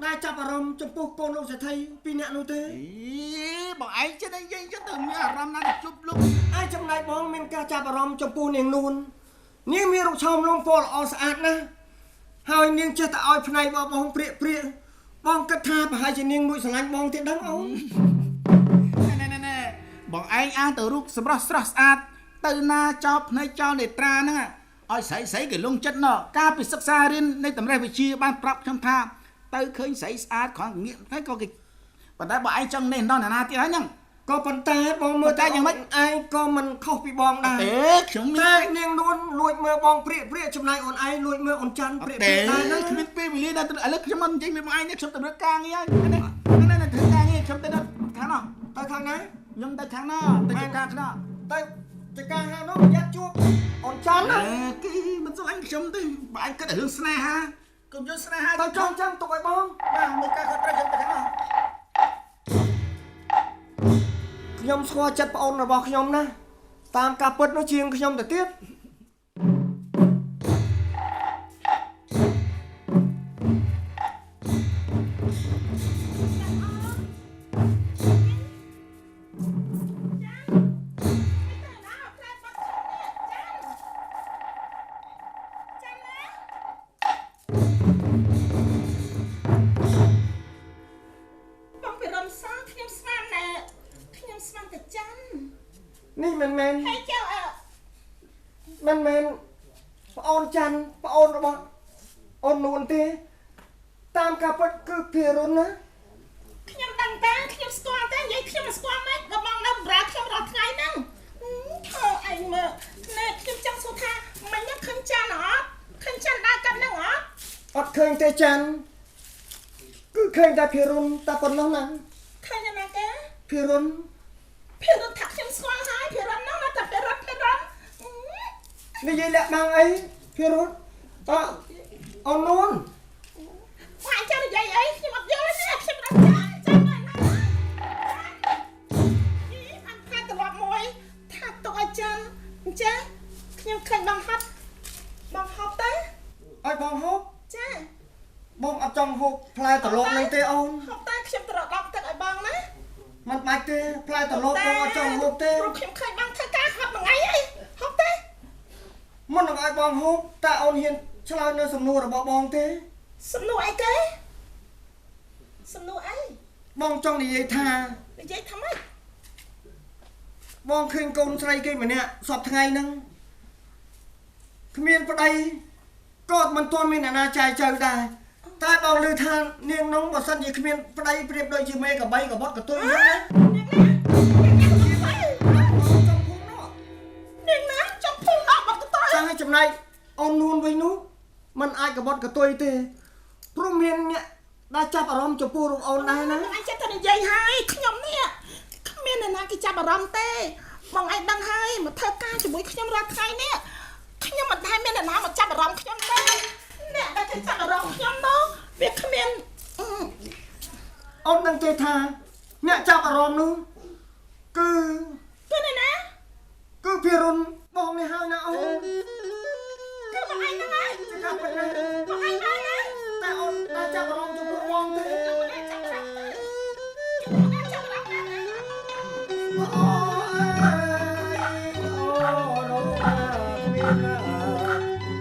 ដែលចាប់អារម្មណ៍ចំពោះកូនលោកសេដ្ឋីពីរនាក់នោះទេ អីបងឯងចិត្តអីយើងចិត្តទៅមានអារម្មណ៍ណាទៅជប់លោក ឯចំណែកបងមានការចាប់អារម្មណ៍ចំពោះនាងនួននាងមានរូបឆោមលំពណ៌ល្អស្អាតណាស់ហើយនាងចេះតែឲ្យផ្នែករបស់បងព្រាកព្រាកបងគិតថាប្រហែលជានាងលួចស្រឡាញ់បងទៀតដឹងអូន ណែណែណែបងឯងអាងទៅរូបសម្រស់ស្រស់ស្អាតទៅណាចោលភ្នែកចោលនេត្រាហ្នឹងឲ្យស្រីស្រីគេលងចិត្តណោះកាលពីសិក្សារៀននៃតម្រេះវិជ្ជាបានប្រាប់ខ្ញុំថាទៅឃើញស្រីស្អាតគ្រាន់ងាកតែក៏គេប៉ុន្តែបើឯងចង់នេះដល់ណាទៀតហើយហ្នឹង ក៏ប៉ុន្តែបងមើល តែយ៉ាងម៉េច ឯងក៏មិនខុសពីបងដែរ ទេខ្ញុំមាន តែនាងនួនលួចមើលបងព្រាកព្រាកចំណែកអូនឯងលួចមើលអូនច័ន្ទព្រាក ទេ ព្រាកដែរណា គ្មានពេលវេលាដល់ឥឡូវខ្ញុំមិននិយាយមានបងឯងទេខ្ញុំទៅរើការងារហើយនេះនេះធ្វើការងារខ្ញុំទៅដល់ខាងនោះ ទៅខាងណា ខ្ញុំទៅខាងនោះទៅជួបការខាងនោះ ទៅចការហានោះយ៉ាត់ជួបអូនច័ន្ទណា គេមិនស្លាញ់ខ្ញុំទេបើឯងគិតតែរឿងស្នេហាកុំយកស្នេហា ទៅចង់ចឹងទុកឲ្យបង បាទមើលការគាត់ត្រូវខ្ញុំទៅខាងនោះ ខ្ញុំស្គាល់ចិត្តប្អូនរបស់ខ្ញុំណាតាមការពិតនោះជាងខ្ញុំទៅទៀត បងពីរំសខ្ញុំស្មានណែខ្ញុំស្មានតែច័ន្ទ នេះមិនមែន ហើយចៅអើ មិនមែនប្អូនច័ន្ទប្អូនរបស់អូននួនទេតាមការពិតគឺភិរុនណា ខ្ញុំដឹងតាខ្ញុំស្គាល់តែនិយាយខ្ញុំមិនស្គាល់មិនក៏បងនៅបម្រើខ្ញុំរាល់ថ្ងៃហ្នឹងធ្វើឯងមើលណែខ្ញុំចង់សួរថាមិញហ្នឹងឃើញច័ន្ទអត់ឃើញច័ន្ទដើរកាត់ហ្នឹងអត់ អត់ឃើញទេច័ន្ទគឺឃើញតែភិរុនតែប៉ុណ្ណោះណា ឃើញណាគេ ភិរុន ភិរុនថាខ្ញុំស្គាល់ហើយភិរុនហ្នឹងណាតែភិរុនភិរុន និយាយលាក់បាំងអីភិរុនតើអូននួន មកចាំនិយាយអីខ្ញុំអត់យល់ទេខ្ញុំអត់ចាំចាំណាអីអញថាត្រឡប់មួយថាទុកឲ្យច័ន្ទអញ្ចឹងខ្ញុំឃើញបងហត់បងហត់ទៅ ឲ្យបងហូប ចា បងអត់ចង់ហូបផ្លែត្រឡប់នឹងទេអូន ហូបតែខ្ញុំត្រឡប់ទឹកឲ្យបងណា មិនបាច់ទេផ្លែត្រឡប់បងអត់ចង់ហូបទេ ព្រោះខ្ញុំឃើញបងធ្វើការហត់មួយថ្ងៃអីហូបទេ មុននឹងឲ្យបងហូបតើអូនហ៊ានឆ្លើយនៅសំណួររបស់បងទេ សំណួរអីគេសំណួរអី បងចង់និយាយថា និយាយថាម៉េច បងឃើញកូនស្រីគេម្នាក់សពថ្ងៃហ្នឹងគ្មានប្តីក៏មិនទាន់មានអ្នកណាចែកចៅដែរតែបងឮថានាងនោះបើសិនជាគ្មានប្តីប្រៀបដូចជាមេកបីកបុតកតុយអញ្ចឹងណា នាងណា ចង់ភូមិនោះ នាងណាចង់ភូមិដល់បាត់កតុយ តែចំណែកអូននួនវិញនោះมันអាចកបុតកតុយទេព្រោះមានអ្នកដែលចាប់អារម្មណ៍ចំពោះរូបអូនដែរណា អញចិត្តតែនិយាយហើយខ្ញុំនេះគ្មានអ្នកណាគេចាប់អារម្មណ៍ទេបងឯងដឹងហើយមកធ្វើការជាមួយខ្ញុំរាល់ថ្ងៃនេះខ្ញុំមិនដែលមានអ្នកណាមកចាប់អារម្មណ៍ខ្ញុំទេអ្នកដែលគេចាប់អារម្មណ៍ខ្ញុំនោះវាគ្មាន អូនដឹងទេថាអ្នកចាប់អារម្មណ៍នោះគឺ គឺអ្នកណា គឺភិរុនបងនេះហើយណាអូន គឺបងឯងហ្នឹងហើយ ជាការពិតណាស់ បងឯងហើយណា តែអូនតែចាប់អារម្មណ៍ចំពោះបងទេ បងឯងចាប់អារម្មណ៍ទេបងឯងចាប់អារម្មណ៍ណាស់ អូអើយអូនអូមានណា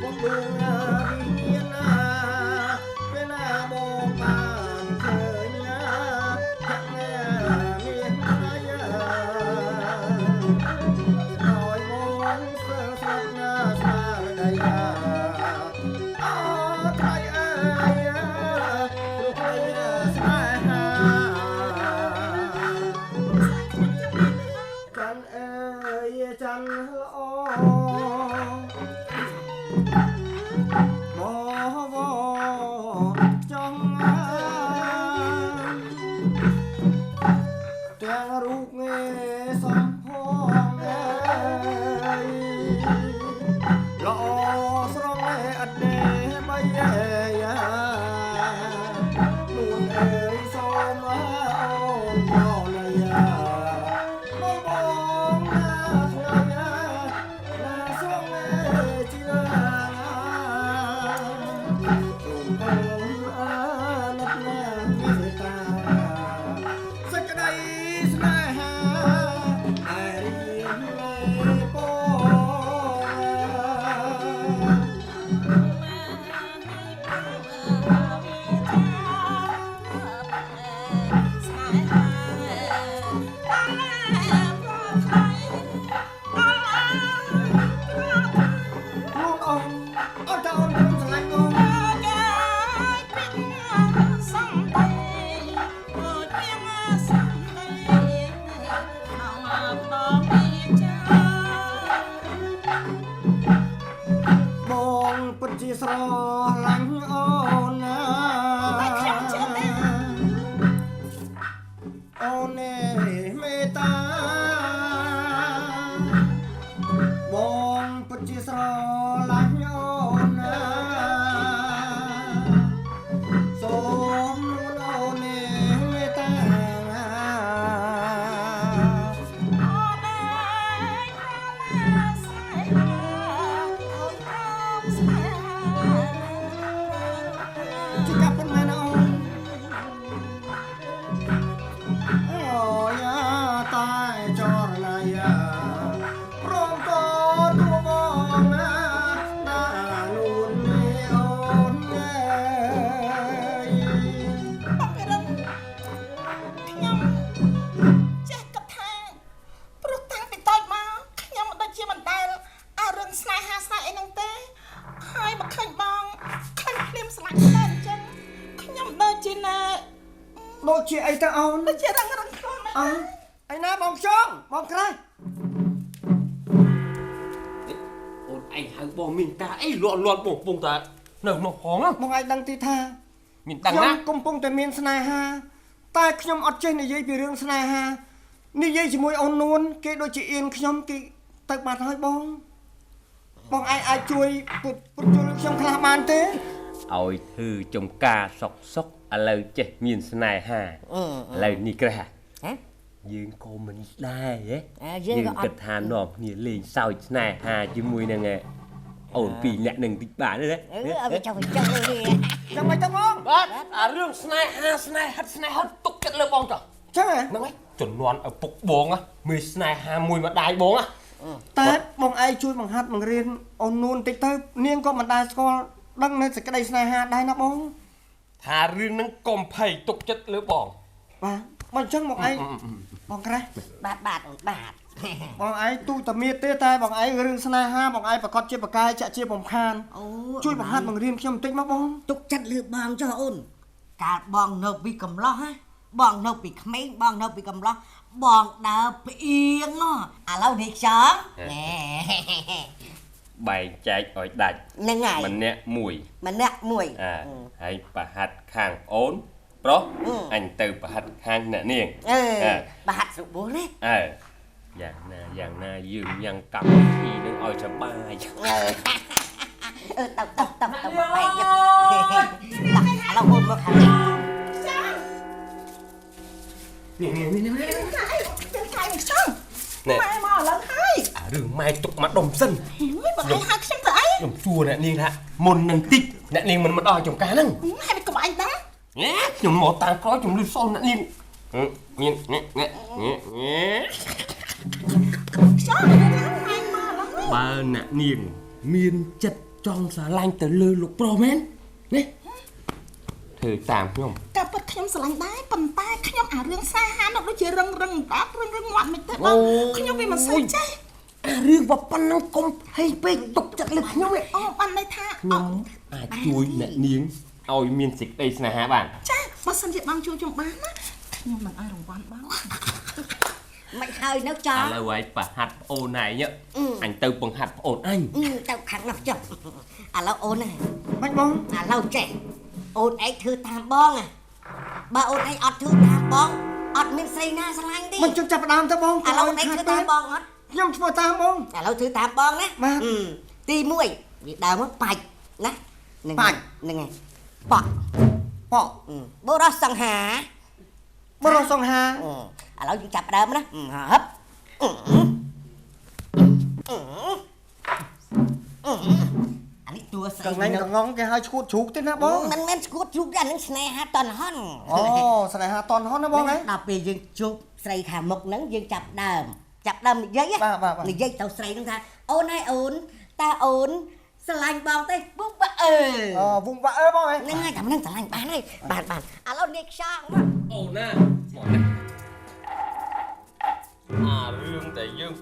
បងបឿងណាមានណាពេលណាបងបានឃើញណាខាក់ណាមានណាយ៉ាឲ្យបងស្ទើស្លាប់ណាស្មារតីណាអូថ្លៃអើយ ដូចជាអីទៅអូន ដូចជារឹងរឹងខ្លួនមិន អើឯណាបងខ្យងបងក្រេះ អូនឯងហៅបងមានការអីលាន់លាន់បងកំពុងតែនៅនោះផង បងឯងដឹងទីថា មានដឹងណា ខ្ញុំកំពុងតែមានស្នេហាតែខ្ញុំអត់ចេះនិយាយពីរឿងស្នេហានិយាយជាមួយអូននួនគេដូចជាអៀនខ្ញុំគេទៅបាត់ហើយបងបងឯងអាចជួយពុតពុតជលខ្ញុំខ្លះបានទេ ឲ្យធ្វើចំការសុកសុកឥឡូវចេះមានស្នេហាឥឡូវនេះក្រេះយើងក៏មិនដែរហ៎ យើងក៏អត់ គិតថានាំគ្នាលេងសើចស្នេហាជាមួយនឹងអូនពីរអ្នកនឹងតិចបានទេ អឺឲ្យវាចុះវាចុះវា យ៉ាងម៉េចទៅបង បាទអារឿងស្នេហាស្នេហិតស្នេហិតទុកចិត្តលើបងចុះ ចឹងហ៎ ហ្នឹងហើយជំនាន់ឪពុកបងមានស្នេហាមួយម្ដាយបង តែបងឯងជួយបង្ហាត់បង្រៀនអូននួនតិចទៅនាងក៏មិនដែលស្គាល់ដឹងនៅសេចក្តីស្នេហាដែរណាបង ថារឿងហ្នឹងកុំភ័យទុកចិត្តលើបង បាទបើអញ្ចឹងបងឯងបងក្រេះ បាទបាទអូនបាទ បងឯងទូតាមៀតទេតែបងឯងរឿងស្នេហាបងឯងប្រកាសជាប្រកែចាក់ជាបំខាន អូ ជួយបង្ហាត់បង្រៀនខ្ញុំបន្តិចមកបង ទុកចិត្តលើបងចុះអូនកាលបងនៅពីកំឡោះហ៎បងនៅពីក្មេងបងនៅពីកំឡោះបងដើរផ្អៀងឥឡូវនេះខ្យងណែ បែងចែកឲ្យដាច់ ហ្នឹងហើយ ម្នាក់មួយ ម្នាក់មួយ អាហើយប្រហាត់ខាងអូនប្រុសអញទៅប្រហាត់ខាងអ្នកនាង អឺប្រហាត់ស្រួលណា អើយ៉ាងណាយ៉ាងណាយើងញ៉ាំកម្មវិធីនឹងឲ្យសប្បាយ អឺទៅទៅទៅទៅមកបែកឥឡូវអូនមកខាងនេះ នេះនេះនេះ នេះទាំងកាយនឹងខ្យង នេះ ម៉ែមកឥឡូវហើយ អារឿងម៉ែទុកមកដុំសិន ហីបងឯងហៅខ្ញុំទៅអី ខ្ញុំជួអ្នកនាងថាមុននឹងតិចអ្នកនាងមិនមកដល់ចំការហ្នឹង ហើយមិនកុំអញដឹង ញ៉ែខ្ញុំមកតាមក្រោយខ្ញុំលឺសូនអ្នកនាងនេះនេះនេះនេះ ខ្យងម៉ែមកឥឡូវហើយ បើអ្នកនាងមានចិត្តចង់ស្រឡាញ់ទៅលើលោកប្រុសមែននេះធ្វើតាមខ្ញុំ ការពិតខ្ញុំស្រឡាញ់ដែរប៉ុន្តែខ្ញុំអារឿងស្នេហានោះដូចជារឹងរឹងដល់រឹងរឹងមាត់មិនទេបងខ្ញុំវាមិនសូវចេះ អារឿងប៉ុណ្ណឹងកុំភ័យពេកទុកចិត្តលើខ្ញុំនេះ អូបានន័យថា ខ្ញុំអាចជួយអ្នកនាងឲ្យមានសេចក្តីស្នេហាបាន ចាបើសិនជាបងជួយខ្ញុំបានណាខ្ញុំនឹងឲ្យរង្វាន់បង មិនហើយនៅចោ ឥឡូវឲ្យប្រហាត់ប្អូនឯងអញទៅបង្ហាត់ប្អូនអញ ទៅខាងនោះចុះឥឡូវអូនណា មិនបង ឥឡូវចេះអូនឯងធ្វើតាមបងបើអូនឯងអត់ធ្វើតាមបងអត់មានស្រីណាស្រឡាញ់ទេ មិនជិះចាប់ផ្ដើមទៅបង ឥឡូវអូនឯងធ្វើតាមបងអត់ ខ្ញុំធ្វើតាមបង ឥឡូវធ្វើតាមបងណា បាទ ទី1វាដើមមកបាច់ណាហ្នឹង បាច់ ហ្នឹងហើយប៉ក់ ប៉ក់ បុរសសង្ហា បុរសសង្ហា ឥឡូវយើងចាប់ដើមណាហឹបអានេះតួស្អី កងងកងងគេឲ្យឈួតជ្រូកទេណាបង មិនមែនឈួតជ្រូកទេអានឹងស្នេហាតនហន អូស្នេហាតនហនណាបងហ៎ ដល់ពេលយើងជួបស្រីខាងមុខហ្នឹងយើងចាប់ដើមនិយាយនិយាយទៅស្រីហ្នឹងថាអូនហើយអូនតើអូនស្រឡាញ់បងទេពុកបាក់អើ អូវងបាក់អើបងហ៎ ហ្នឹងហើយតែហ្នឹងស្រឡាញ់បានហើយបានបានឥឡូវនេះខ្យងមក អូនណាមកនេះអារឿងតែយើង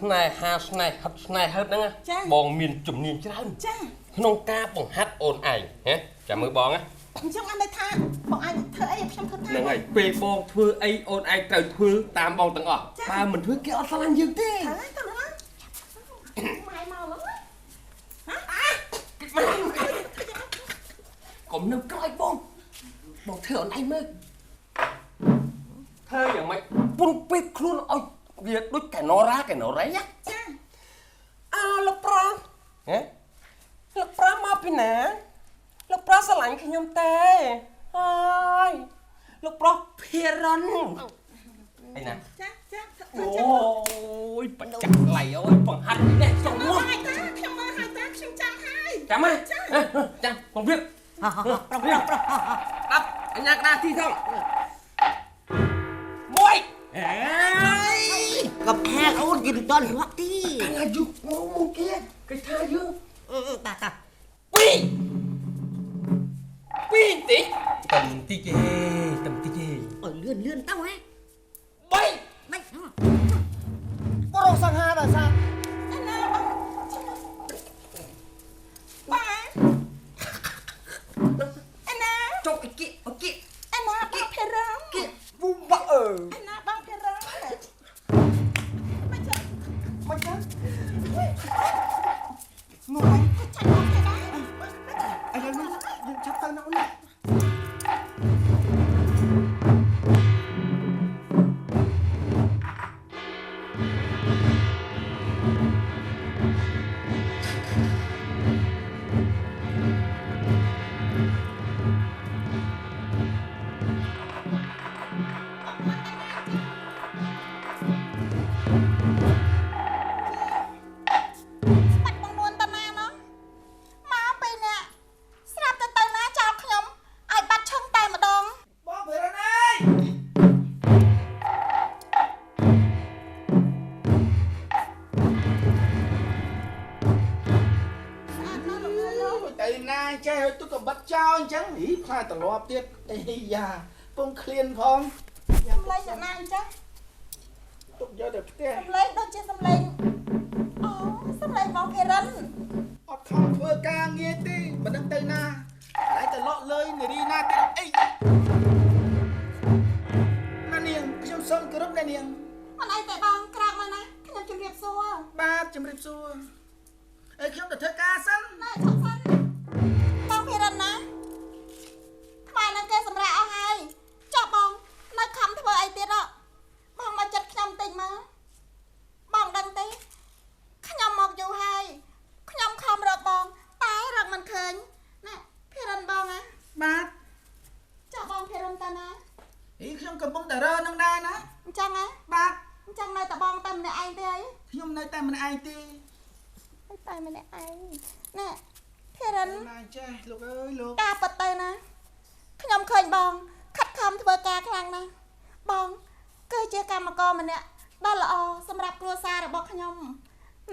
ស្នេហាស្នេហិតស្នេហិតហ្នឹងបងមានជំនាញច្រើន ចា ក្នុងការបង្ហាត់អូនឯងហ៎ចាំមើលបងណា អញ្ចឹងអត់ន័យថាបងឯងធ្វើអីខ្ញុំធ្វើតាម ហ្នឹងហើយពេលបងធ្វើអីអូនឯងត្រូវធ្វើតាមបងទាំងអស់បើមិនធ្វើគេអត់ស្រឡាញ់យើងទេ ហើយទៅណាម៉ែមកឡើយ កុំនៅក្រោយបងបងធ្វើអូនឯងមើលធ្វើយ៉ាងម៉េចពុនពេកខ្លួនឲ្យវាដូចកែណរ៉ាកែណរ៉ី ចា អើលោកប្រាហ៎លោកប្រាមកពីណាលោកប្រាស្រឡាញ់ខ្ញុំទេហើយលោកប្រុសភារុនអីណា ចាចា អូយបច្ចាក់ឡៃអូយបង្ហាត់នេះចង់មក ហើយតាខ្ញុំមើលហើយតាខ្ញុំចាំហើយ ចាំហ៎ចាំកុំវា ប្រុសប្រុសប្រុស ដាប់អញ្ញាក្តារទីថងមួយអេ កុំអាលអូនគេមិនទាន់រាប់ទេ កាលយូមកគេគេថាយើង តាតា ពីរពីរតិចតំតិចទេតំតិចទេ អូយលឿនលឿនទៅហ៎ បី បី បុរសសង្ហាដល់សា អណាបងបាទអណា ចុកអគិអគិ អណាបងភេរ៉ា ឯណាបងភិរិនមិនចឹង មិនចឹង មកវិញក៏ចាច់មកគេដែរ ឥឡូវនេះយើងឆាប់ទៅណាអូនណា បាត់បងនួនតាណាណោះមកពេលនេះស្រាប់តែទៅណាចោលខ្ញុំឲ្យបាត់ឈឹងតែម្ដង បងភិរិនអើយ ស្អាតណាស់លោកស្រីលោក ទៅណាចេះឲ្យទុកក៏បិទចោលអញ្ចឹងហីខ្លាចត្រឡប់ទៀតអីយ៉ាពងឃ្លានផង សំឡេងអ្នកណាអញ្ចឹង ទុកយកទៅផ្ទះ សំឡេងដូចជាសំឡេងអូសំឡេងបងភិរិន អត់ខំធ្វើការងារទេមិនដឹងទៅណាហើយទៅលក់លើយនារីណាទៀតអីណានាងខ្ញុំសូមគោរពណានាង មិនអីទេបងក្រោកមកណាខ្ញុំជម្រាបសួរ បាទជម្រាបសួរអីខ្ញុំទៅធ្វើការសិន ណែឆាប់សិនបងភិរិនណាខ្មែរនឹងគេសម្រាកអស់ហើយចុះបងនៅខំធ្វើអីទៀតហ៎បងមកចិត្តខ្ញុំតិចមើលបងដឹងទេខ្ញុំមកយូរហើយខ្ញុំខំរកបងតែរកមិនឃើញណែភិរិនបងណា បាទ ចុះបងភិរិនតាណា អីខ្ញុំកំពុងតែរកនឹងដែរណា អញ្ចឹងហ៎ បាទ អញ្ចឹងនៅតែបងតែម្នាក់ឯងទេអី ខ្ញុំនៅតែម្នាក់ឯងទេ តែម្នាក់ឯងណែភិរិន ណាចេះលោកអើយលោក ការពិតទៅណាខ្ញុំឃើញបងខិតខំធ្វើការខ្លាំងណាស់បងគឺជាកម្មករម្នាក់ដ៏ល្អសម្រាប់គ្រួសាររបស់ខ្ញុំ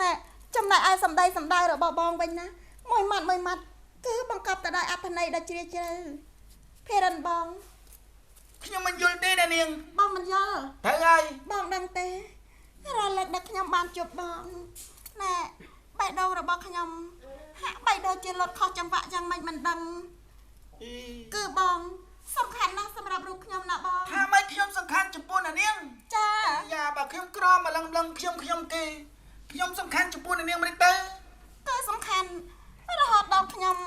ណែចំណែកឯសម្ដីសម្ដៅរបស់បងវិញណាមួយម៉ាត់មួយម៉ាត់គឺបង្កប់ទៅដោយអត្ថន័យដ៏ជ្រាលជ្រៅភិរិនបង ខ្ញុំមិនយល់ទេណានាង បងមិនយល់ ត្រូវហើយ បងដឹងទេរាល់លើកដែលខ្ញុំបានជួបបងណែបេះដូងរបស់ខ្ញុំហាក់បីដូចជាលត់ខុសចង្វាក់យ៉ាងម៉េចមិនដឹង អី គឺបងសំខាន់ណាស់សម្រាប់រូបខ្ញុំណាបង ថាម៉េចខ្ញុំសំខាន់ចំពោះណានាង ចា យ៉ាបើខ្ញុំក្រមកលឹងលឹងខ្ញុំខ្ញុំគេខ្ញុំសំខាន់ចំពោះអ្នកនាងមិនទៅ គឺសំខាន់រហូតដល់ខ្ញុំ